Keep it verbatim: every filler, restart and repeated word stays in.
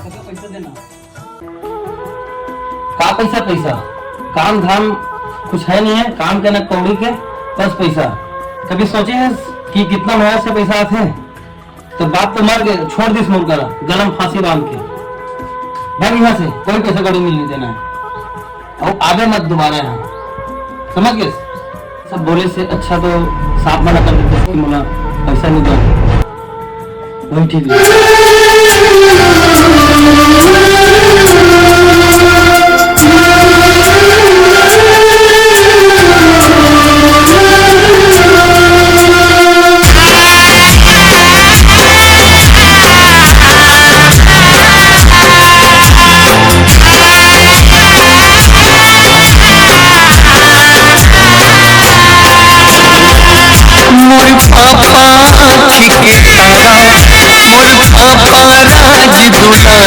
पैसा देना। का पैसा, पैसा? काम धाम कुछ है नहीं है, काम के ना कौड़ी के, बस पैसा। कभी सोचे है कि कितना मेहनत से पैसा आथे? तो बाप तो मर गए, छोड़ दिस मोर करा, गला म फांसी बांध के। भाग यहाँ से, कोई पैसा कौड़ी मिल नहीं देना है। अउ आबे मत दोबारा यहाँ, समझ गए? सब बोले से अच्छा तो साफ मना कर देते कि मोला पैसा नहीं दे, वही ठीक रहे।